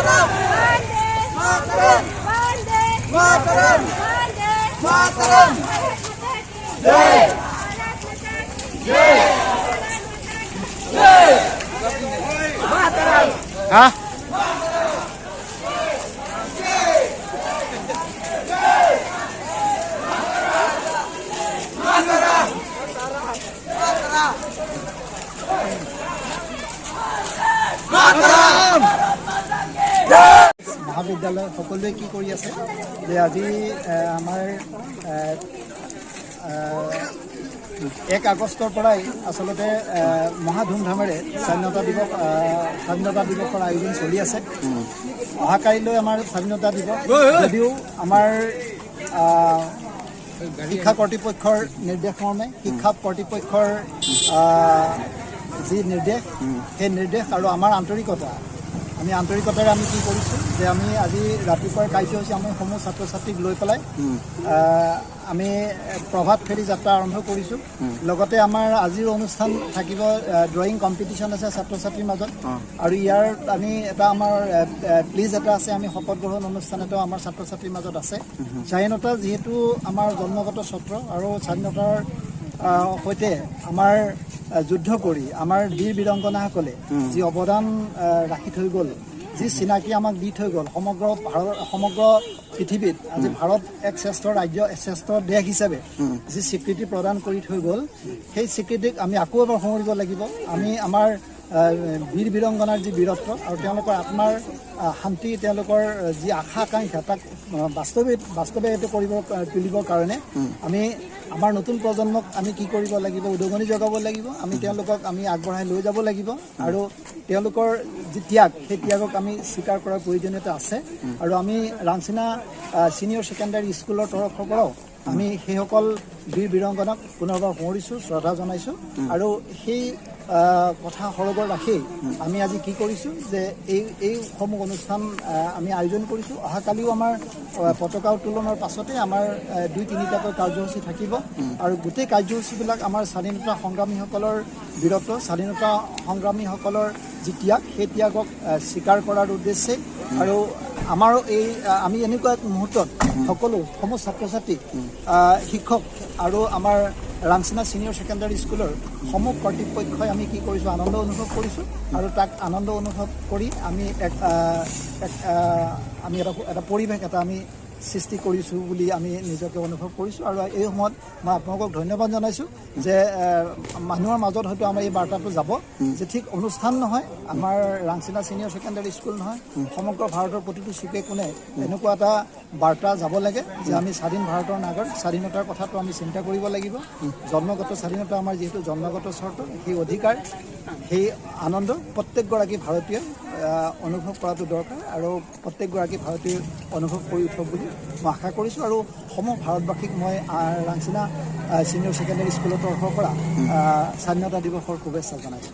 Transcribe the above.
মাতৰম, মাতৰম, মাতৰম, মাতৰম, জয়, জয়, জয়, মাতৰম। হা। মহাবিদ্যালয় সকলোৱে কি কৰি আছে যে আজি আমাৰ 1 আগষ্টৰ পৰাই আচলতে মহা ধুমধামেৰে স্বাধীনতা দিৱসৰ আয়োজন চলি আছে। অহা কাইলৈ আমাৰ স্বাধীনতা দিৱস যদিও আমাৰ শিক্ষা কৰ্তৃপক্ষৰ নিৰ্দেশ মৰ্মে, শিক্ষা কৰ্তৃপক্ষৰ যি নিৰ্দেশ, সেই নিৰ্দেশ আৰু আমাৰ আন্তৰিকতা, আমি আন্তৰিকতাৰে আমি কি কৰিছোঁ যে আমি আজি ৰাতিপুৱাৰ কাৰ্যসূচী আমি সমূহ ছাত্ৰ ছাত্ৰীক লৈ পেলাই আমি প্ৰভাত ফেৰী যাত্ৰা আৰম্ভ কৰিছোঁ। লগতে আমাৰ আজিৰ অনুষ্ঠান থাকিব, ড্ৰয়িং কম্পিটিশ্যন আছে ছাত্ৰ ছাত্ৰীৰ মাজত আৰু ইয়াৰ আমি এটা আমাৰ প্লেজ এটা আছে, আমি শপত গ্ৰহণ অনুষ্ঠান এটাও আমাৰ ছাত্ৰ ছাত্ৰীৰ মাজত আছে। স্বাধীনতা যিহেতু আমাৰ জন্মগত স্বত্ব আৰু স্বাধীনতাৰ সৈতে আমাৰ যুদ্ধ কৰি আমাৰ বীৰ বীৰাংগনাসকলে যি অৱদান ৰাখি থৈ গ'ল, যি চিনাকি আমাক দি থৈ গ'ল, সমগ্ৰ ভাৰত, সমগ্ৰ পৃথিৱীত আজি ভাৰত এক শ্ৰেষ্ঠ ৰাজ্য, শ্ৰেষ্ঠ দেশ হিচাপে যি স্বীকৃতি প্ৰদান কৰি থৈ গ'ল, সেই স্বীকৃতিক আমি আকৌ এবাৰ সোঁৱৰিব লাগিব। আমি আমাৰ বীৰ বীৰাংগনাৰ যি বীৰত্ব আৰু তেওঁলোকৰ আত্মাৰ শান্তি, তেওঁলোকৰ যি আশা আকাংক্ষা, তাক বাস্তৱায়িত কৰিব তুলিবৰ কাৰণে আমি আমাৰ নতুন প্ৰজন্মক আমি কি কৰিব লাগিব? উদগনি যোগাব লাগিব। আমি তেওঁলোকক আমি আগবঢ়াই লৈ যাব লাগিব আৰু তেওঁলোকৰ যি ত্যাগ, সেই ত্যাগক আমি স্বীকাৰ কৰাৰ প্ৰয়োজনীয়তা আছে। আৰু আমি ৰাংচিনা ছিনিয়ৰ ছেকেণ্ডাৰী স্কুলৰ তৰফৰ পৰাও আমি সেইসকল বীৰ বীৰাংগনাক পুনৰবাৰ সোঁৱৰিছোঁ, শ্ৰদ্ধা জনাইছোঁ। আৰু সেই কথা সৰোগত ৰাখি আমি আজি কি কৰিছোঁ যে এইসমূহ অনুষ্ঠান আমি আয়োজন কৰিছোঁ। অহাকালিও আমাৰ পতাকা উত্তোলনৰ পাছতে আমাৰ দুই তিনিটাকৈ কাৰ্যসূচী থাকিব আৰু গোটেই কাৰ্যসূচীবিলাক আমাৰ স্বাধীনতা সংগ্ৰামীসকলৰ বীৰত্ব, স্বাধীনতা সংগ্ৰামীসকলৰ যি ত্যাগ, সেই ত্যাগক স্বীকাৰ কৰাৰ উদ্দেশ্যে। আৰু আমাৰো এই আমি এনেকুৱা এক মুহূৰ্তত সকলো সমূহ ছাত্ৰ ছাত্ৰী, শিক্ষক আৰু আমাৰ ৰাংচিনা ছিনিয়ৰ ছেকেণ্ডাৰী স্কুলৰ সমূহ কৰ্তৃপক্ষই আমি কি কৰিছোঁ, আনন্দ অনুভৱ কৰিছোঁ। আৰু তাক আনন্দ অনুভৱ কৰি আমি এক আহ, এক আহ, আমি এটা এটা পৰিৱেশ এটা আমি সৃষ্টি কৰিছোঁ বুলি আমি নিজকে অনুভৱ কৰিছোঁ। আৰু এই সময়ত মই আপোনালোকক ধন্যবাদ জনাইছোঁ যে মানুহৰ মাজত হয়তো আমাৰ এই বাৰ্তাটো যাব যে ঠিক অনুষ্ঠান নহয়, আমাৰ ৰাংচিনা ছিনিয়ৰ ছেকেণ্ডাৰী স্কুল নহয়, সমগ্ৰ ভাৰতৰ প্ৰতিটো চুকে কোণে এনেকুৱা এটা বাৰ্তা যাব লাগে যে আমি স্বাধীন ভাৰতৰ নাগৰিক। স্বাধীনতাৰ কথাটো আমি চিন্তা কৰিব লাগিব। জন্মগত স্বাধীনতা আমাৰ যিহেতু জন্মগত চৰ্ত, সেই অধিকাৰ, সেই আনন্দ প্ৰত্যেকগৰাকী ভাৰতীয়ই অনুভৱ কৰাটো দৰকাৰ আৰু প্ৰত্যেকগৰাকী ভাৰতীয়ই অনুভৱ কৰি উঠক বুলি মই আশা কৰিছোঁ। আৰু সমূহ ভাৰতবাসীক মই ৰাংচিনা ছিনিয়ৰ ছেকেণ্ডাৰী স্কুলৰ তৰফৰ পৰা স্বাধীনতা দিৱসৰ শুভেচ্ছা জনাইছোঁ।